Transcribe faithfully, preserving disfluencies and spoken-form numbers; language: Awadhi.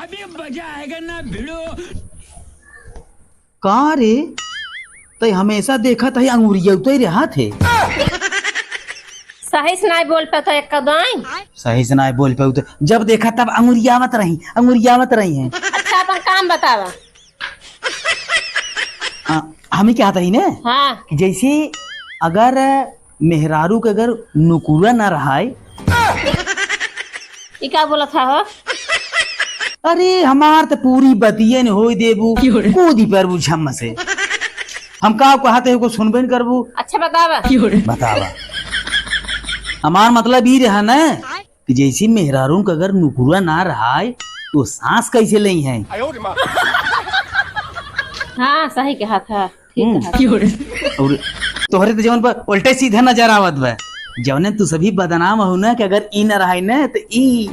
अभी मजा आएगा ना भिड़ू। का रे, तै हमेशा देखत है अंगुरिया उतै रहत है। सही से नाहीं बोल पाता एक कदाई। सही से नाहीं बोल पाऊ तो जब देखा तब अंगुरियावत रही, अंगुरियावत रही है। अच्छा, अपन काम बतावा। आ, हमें क्या था ही ने? हाँ। कि जैसे अगर मेहरारू के अगर नुकुरा ना रहाय। ई का बोलत हा हो? अरे, हमार त पूरी बतियन होई देबू, क्यों रे? कूदी परबू झम्म से। हम का कहत है, को सुनबे न करबू। अच्छा, बतावा। क्यों रे? बतावा। हमार मतलब ई रहा ना कि जैसी मेहरारू के अगर नुकुरा ना रहाय, तो सांस कैसे लेई है? हाँ, सही कहा था। ठीक हम्म। है। और तोहरे तो जवन पर उल्टे सीधे नजर आवत बा, जवने तू सभी बदनाम हो ना कि अगर ई न रहाई ना तो ई।